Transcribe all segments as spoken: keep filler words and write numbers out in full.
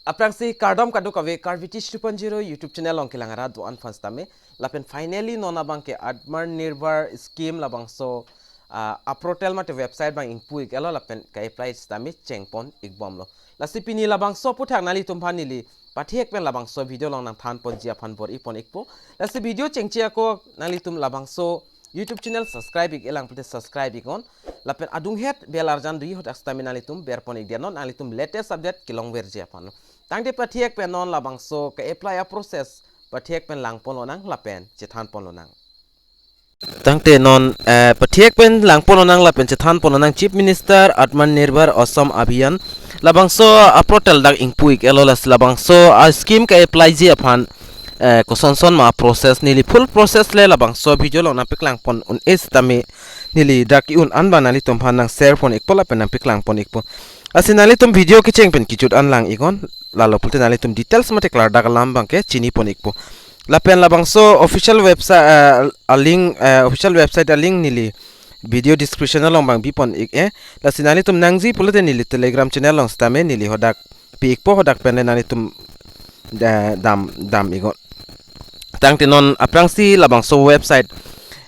Aphrangsi kardom kadokave Karbi Teach two point zero YouTube channel along kelang arat do-an aphan sitame. Lapen finally non abangke Atmanirbhar scheme labangso, ah, aportal mate website abang ingpu ik-etlo lapen ka-apply sitame chengpon ikbomlo. Lasi pini labangso aphuthak nanglitum aphan neli pathek pen labangso video along nangthanponji aphan bor-ipon ikpo. Lasi video chengji ako nanglitum labangso YouTube channel subscribe ik-elang pulote subscribe iknon. Lapen adunghet bell arjan do-i hadak sitame nanglitum berpon ikdet non, nanglitum latest update kelongverji aphan. Tangte pathek pen non labangso ka-apply a-process pathek pen langponlonang lapen chethanponlonang. Tangte non, eh, pathek pen langponlonang lapen chethanponlonang Chief Minister Atmanirbhar Assam Abhiyan. Labangso aportal dak ingpu ik-etlo, lasi labangso a-scheme ka-applyji aphan, eh, kosonson ma process neli full process le labangso video along nangpaklangpon un-e sitame neli dak ke-un an abang nanglitum aphan nang-sharepon ikpo lapen nangpaklangpon ikpo. Lasi nanglitum video kecheng pen kejut an lang iknon, lalo pulote nanglitum details mate klardak alam abangke chinipon ikpo. Lapen labangso official website, eh, a-link, eh, official website a-link neli video description along abang bipon ik-e. Lasi nanglitum nangji pulote neli Telegram channel along sitame neli hadak pi ikpo, hadak pen le nanglitum, eh, dam, dam iknon. Tangte non aphrangsi labangso website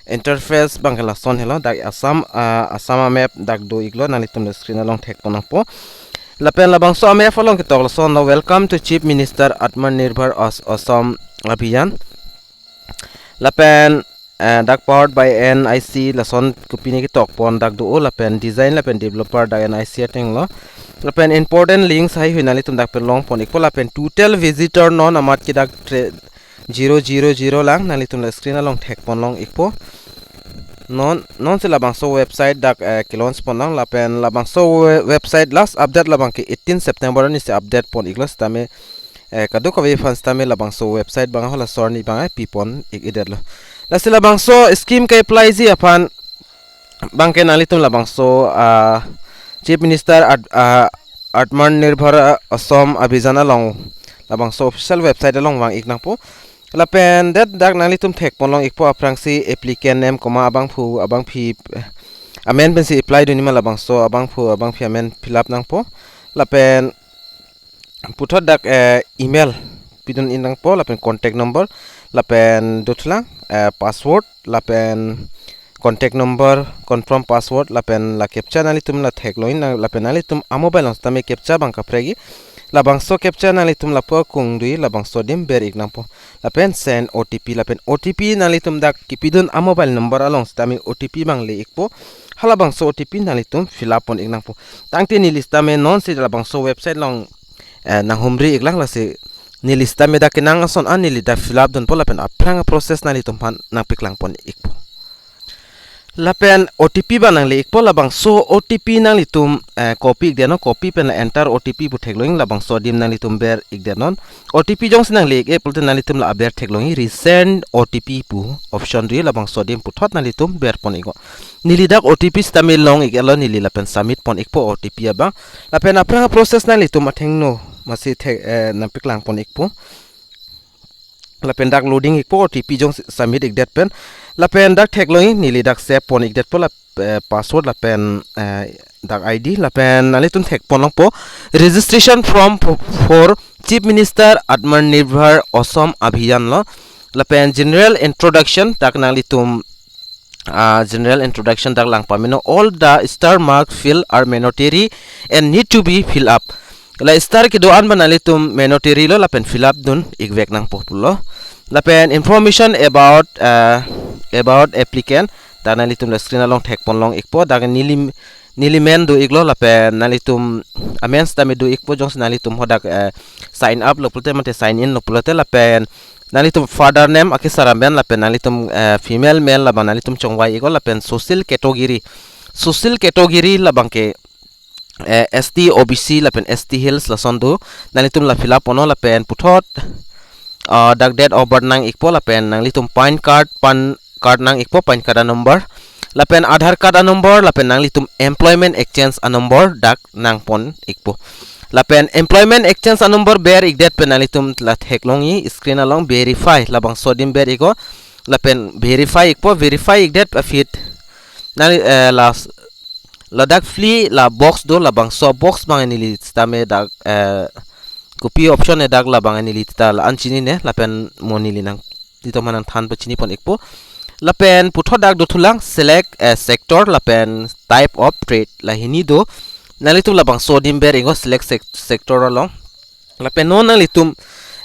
interface abangke lason helo, dak Assam, ah, Assam a-map dak do iklo, nanglitum le screen along thekpon nangpo. Lapen labangso a-map along ketok lasonlo, "Welcome to Chief Minister Atmanirbhar As-, Assam Abhiyan." Lapen, eh, dak "Powered by N I C" lason kopine ketokpon dak do-o, lapen design lapen developer dak N I C atenglo. Lapen important links haihui nanglitum dak pen longpon ikpo, lapen total visitor non amat ke dak tre-, zero zero zero lang, nanglitum le screen along thekpon long ikpo. Non, non si labangso website dak, eh, ke-launch pon long, lapen labangso we-, website last update labangke eighteen September arni si update pon iklo sitame, eh, kadokave aphan sitame labangso website abang halaso arni abang, eh, pipon ik-edetlo. Lasi labangso scheme ka-applyji aphan abangke nanglitum labangso, ah, Chief Minister At-, ah, Atmanirbhar Assam Abhiyan along labangso official website along vang ik nangpo. Lapen det dak nanglitum thekpon long ikpo aphrangsi applicant name, comma, abangphu abangphi, eh, amen pensi apply dunji ma labangso abangphu abangphi amen fill up nangpo. Lapen puthot dak, eh, email pidun in nangpo, lapen contact number, lapen dothulang, eh, password, lapen contact number, confirm password, lapen la captcha nanglitum la theklong in, lapen nanglitum a-mobile along sitame captcha abang kaprek-i. Labangso captcha nanglitum lapu akung do-i, labangso adim ber ik nangpo. Lapen send O T P, lapen O T P nanglitum dak kepidun a-mobile number along sitame O T P abang le ikpo. Halabangso O T P nanglitum fill up pon ik nangpo. Tangte neli sitame non si labangso website along, eh, nanghumri iklang, lasi neli sitame dak kenang ason an neli dak fill up dunpo lapen aphrang a-process nanglitum aphan nangpaklangpon ikpo. Lapen O T P abang nangle ikpo, labangso O T P nanglitum, eh, copy ikdet non, copy pen la enter O T P pu theklong in, labangso adim nanglitum ber ikdet non. O T P jongsi nangle ik-e pulote nanglitum la aber theklong in, resend O T P pu option do-i, labangso adim puthot nanglitum berpon iknon. Neli dak O T P sitame long ik-etlo, neli lapen submit pon ikpo O T P abang. Lapen aphrang a-process nanglitum athengno masi thek, eh, nangpaklangpon ikpo. Lapen dak loading ikpo O T P jongsi submit ikdet pen. Lapen dak theklong in, neli dak save pon ikdetpo la, eh, password lapen, eh, dak I D, lapen nanglitum thekpon longpo, "Registration form for, for Chief Minister Atmanirbhar Assam Abhiyan" lo. Lapen general introduction dak nanglitum, ah, general introduction dak lang pameno, "All the star mark field are mandatory and need to be filled up." La star kedo-an abang nanglitum mandatory lo lapen fill up dun ikvek nangpo pulo. Lapen information about, ah, about applicant, dak nanglitum la screen along thekpon long ikpo, dak neli, neli men do iklo, lapen nanglitum amen sitame do ikpo jongsi nanglitum hadak, eh, sign up lo pulote mate sign in lo pulote, lapen nanglitum father name akesar amen, lapen nanglitum, eh, female male labang nanglitum chongvai iknon, lapen social category. Social category labangke, eh, S T, O B C lapen S T Hills lason do. Nanglitum la fill up ponnon lapen puthot, ah, dak date of birth nang ikpo lapen nanglitum PAN card, PAN card nang ikpo, PAN card a-number. Lapen Aadhaar card a-number, lapen nanglitum employment exchange a-number dak nangpon ikpo. Lapen employment exchange a-number ber ikdet pen nanglitum la theklong-i screen along verify, labangso adim ber iknon. Lapen verify ikpo, verify ikdet aphi nang, eh, la, ladak fill la box do, labangso box abang neli sitame dak, eh, kopi option e dak labang neli ta la-an chinine lapen mo neli nangtum aphan nangthan pachini pon ikpo. Lapen puthot dak dothulang select, eh, sector lapen type of trade, la hini do. Nanglitum labangso adim ber iknon select sec-, sector along. Lapen non nanglitum,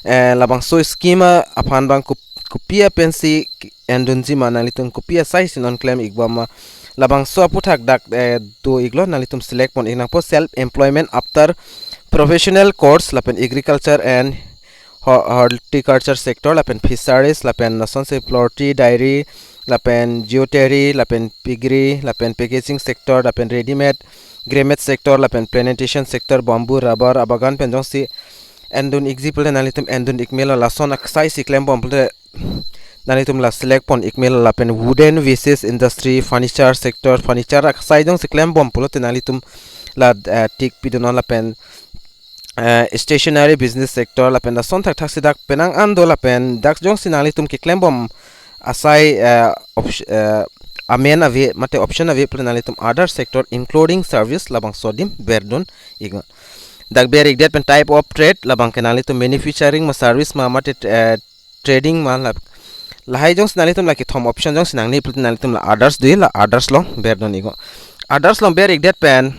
eh, labangso scheme aphan abang kup-, kopi apensi endunji ma, nanglitum kopi asai si non klem ikbom ma, labangso aputhak dak, eh, do iklo, nanglitum select pon iknangpo self employment after professional course lapen agriculture and ho-, horticulture sector lapen fisheries lapen lasonsi poultry, dairy lapen geoterry lapen piggery lapen packaging sector lapen ready-made garment sector lapen plantation sector, bamboo, rubber abagan pen jongsi endun ikji pulote nanglitum endun ikmelo, lason aksai si klembom pulote nanglitum la select pon ikmelo. Lapen wooden vases industry, furniture sector, furniture aksai jongsi klembom pulote nanglitum la, eh, tick pidunnon lapen, eh, stationery business sector lapen lason thakthak si dak penang an do lapen dak jongsi nanglitum keklembom asai, eh, option, eh, amen ave mate option ave pulote nanglitum other sector including service labangso adim berdun iknon. Dak ber ikdet pen type of trade labang ke nanglitum manufacturing ma service ma mate, eh, trading ma la-, lahai jongsi nanglitum la kethom option jongsi nangne pulote nanglitum la others do, la others along berdun iknon. Others along ber ikdet pen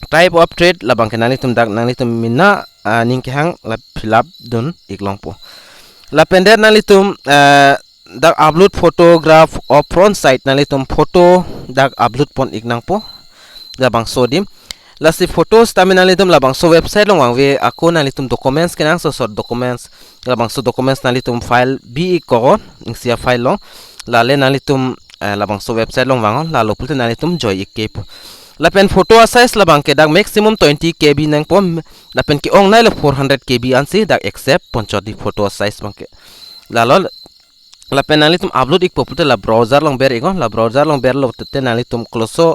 type of trade labang ke nanglitum dak nanglitum mena, ah, aning kehang la fill up dun iklongpo. Lapen det nanglitum, eh, dak upload photograph of front side, nanglitum photo dak upload pon iknangpo labangso adim. Lasi photo sitame nanglitum labangso website along vangve, ako nanglitum documents kenangsot sot documents, labangso documents nanglitum file bi iknon, isi a-file along. Lale nanglitum, eh, labangso website along vangnon, lalo pulote nanglitum joi ikkepo. Lapen photo a-size labang ke dak maximum twenty K B nangpo, lapen ke-ong nailo four hundred K B ansi dak accept ponchot di photo a-size abang ke. Lalo lapen nanglitum upload ikpo pulote la browser along ber iknon, la browser along berlo te nanglitum close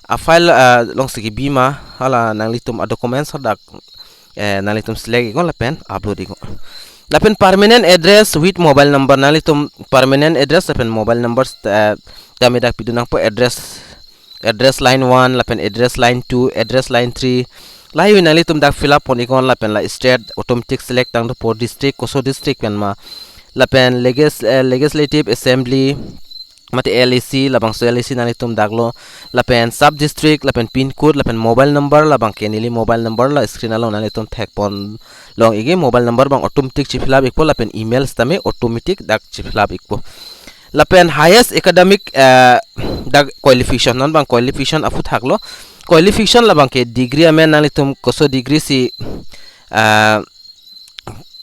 a-file, ah, alongsi kebi ma, hala nanglitum a-documents hadak, eh, nanglitum select iknon lapen upload iknon. Lapen permanent address with mobile number, nanglitum permanent address lapen mobile numbers, eh, tame dak pidun nangpo, address, address line one lapen address line two, address line three. Lahai nanglitum dak fill up pon iknon lapen la state automatic select tang dopo, district koso district pen ma. Lapen legis-, eh, legislative assembly mate L A C, labangso L A C nanglitum daklo. Lapen sub district, lapen pin code, lapen mobile number, labang ke neli mobile number la screen along nanglitum thek pon long iknon, mobile number abang automatic chi-fill up ikpo, lapen email sitame automatic dak chi-fill up ikpo. Lapen highest academic, eh, dak qualification, non abang qualification aphuthak lo. Qualification labang ke degree amen, nanglitum koso degree si, eh,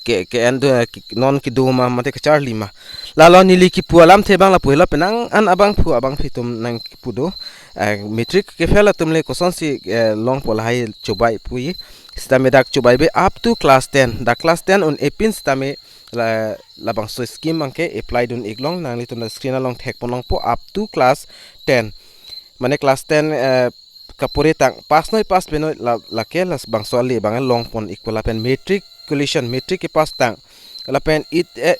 ke, ke-en do, eh, ke, non kedo ma mate kacharli ma. Lalo neli kipu alamthe abang lapu helo, penang an abangphu abangphi atum nangkipu do. Eh, matric ke-fail atum le kosonsi, eh, longpo lahai chobai puji. Sitame dak chobai ave up to class ten. Dak class ten un-e pin sitame la, labangso scheme abang ke apply dun iklong, nanglitum la screen along thek pon longpo up to class ten. Mane class ten, eh, kapore tang pass noi pass penoi la, lake labangso ale abang long pon ikpo. Lapen matriculation, matric kepass tang, lapen it, eh,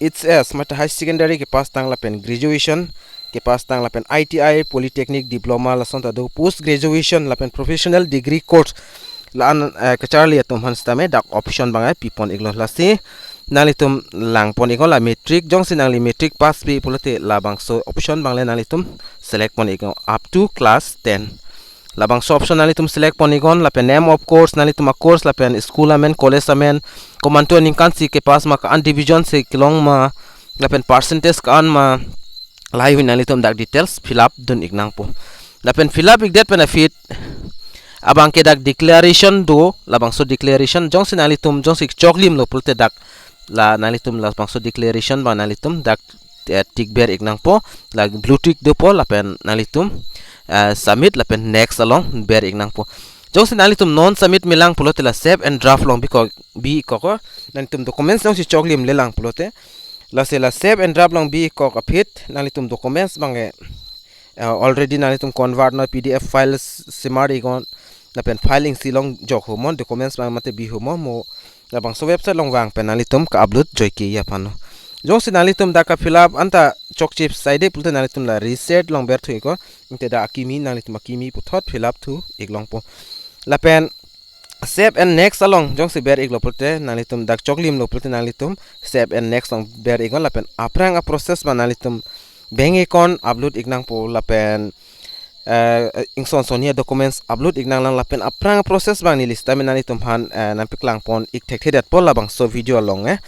H S mate higher secondary kepass tang, lapen graduation kepass tang, lapen I T I, polytechnic, diploma, lason ta do post graduation, lapen professional degree course, la-an, eh, kacharli atum aphan sitame dak option abang, eh, pipon iklo. Lasi nanglitum lang pon iknon, la matric, jongsi nangli matric pass pi pulote labangso option abang le nanglitum select pon iknon up to class ten. Labangso option nanglitum select pon iknon, lapen name of course, nanglitum a-course, lapen school amen, college amen, komantu aningkan si kepass ma, ko-an division si kelong ma, lapen percentage ko-an ma, lahai nanglitum dak details fill up dun iknangpo. Lapen fill up ikdet pen aphi abang ke dak declaration do, labangso declaration jongsi nanglitum jongsi choklimlo pulote dak la nanglitum labangso declaration abang nanglitum dak, eh, tick ber iknangpo, la blue tick dopo, lapen nanglitum, eh, submit lapen next along ber iknangpo. Jongsi nanglitum non submit melang pulote la save and draft along bikok, bi iknon, nanglitum documents jongsi choklimlelang pulote. Lasi la save and draft along bi iknon aphi nanglitum documents abang, eh, eh, already nanglitum convert noi, P D F files simar iknon, lapen file isi along jok ho mo, documents abang mate bi ho mo, mo labangso website along vang pen nanglitum ka-upload joike aphan lo. Jongsi nanglitum dak ka-fill up anta chokche saide pulote nanglitum la reset along berthu iknon, ante dak akimi nanglitum akimi puthot fill up thu iklongpo. Lapen save and next along jongsi ber iklo pulote nanglitum dak choklimlo pulote nanglitum save and next along ber iknon lapen aphrang a-process abang nanglitum bank account upload iknangpo lapen eh, ingson sonni a-documents upload iknanglang lapen aphrang a-process abang neli sitame nanglitum aphan eh, nangpaklangpon ik thekthedetpo labangso video along eh.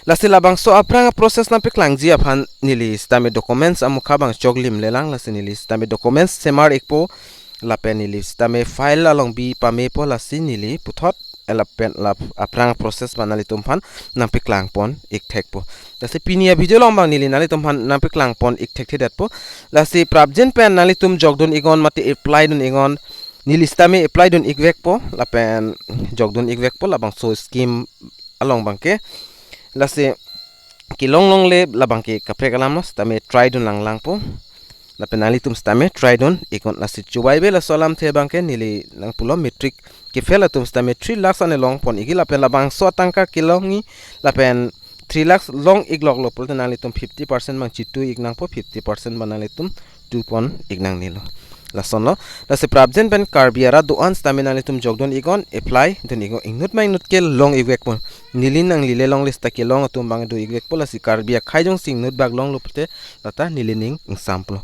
Lasi labangso aphrang a-process nangpaklangji aphan neli sitame documents amukha abang choklimlelang, lasi neli sitame documents semar ikpo lapen neli sitame file along bi pamepo, lasi neli puthot eh, lapen lap aphrang a-process abang nanglitum aphan nangpaklangpon ik thekpo. Lasi pini a-video along abang neli nanglitum aphan nangpaklangpon ik thekthedetpo. Lasi prapjin pen nanglitum jokdun iknon mate apply dun iknon, neli sitame apply dun ikvekpo lapen jokdun ikvekpo labangso scheme along abangke. Lasi kelong longle labangke kaprek alamlo, sitame try dun langlangpo. Lapen nanglitum sitame try dun iknon, lasi chobei ave laso alamthe abangke. Neli nangpulo matric ke-fail atum sitame three lakhs ane longpon ikji lapen labangso atangka kelongji lapen three lakhs long ikloklo pulote nanglitum fifty percent abang chitui iknangpo, fifty percent abang nanglitum tupon iknangnelo. Lasonlo, lasi prapjin pen Karbi arat do-an sitame nanglitum jokdun iknon, apply dun iknon, inut ma inut ke long ikvekpo. Neli nanglile longle sita kelong atum abang do ikvekpo, lasi Karbi akhei jongsi inut bak longlo pulote lata neli ning ingsamplo.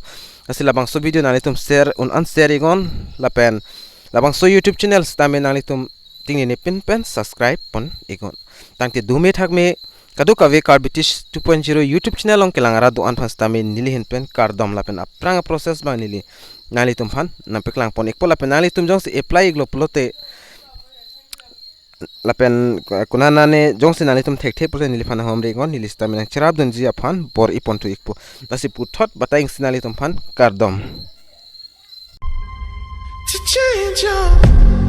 Lasi labangso video nanglitum share un-an share iknon lapen labangso YouTube channel sitame nanglitum tingnini pin pen subscribe pon iknon. Tangte dome thakme kadokave Karbi Teach two point zero YouTube channel along kelang arat do-an aphan sitame neli ahin pen kardom lapen aphrang a-process abang neli nanglitum aphan nangpaklangpon ikpo lapen nanglitum jongsi apply iklo pulote lapen kunanane jongsi nanglitum thekthe pulote neliphan nanghomri iknon, neli sitame nangcherap dunji aphan bor-i ponthu ikpo. Lasi puthot batai iksi nanglitum aphan kardom. To change up.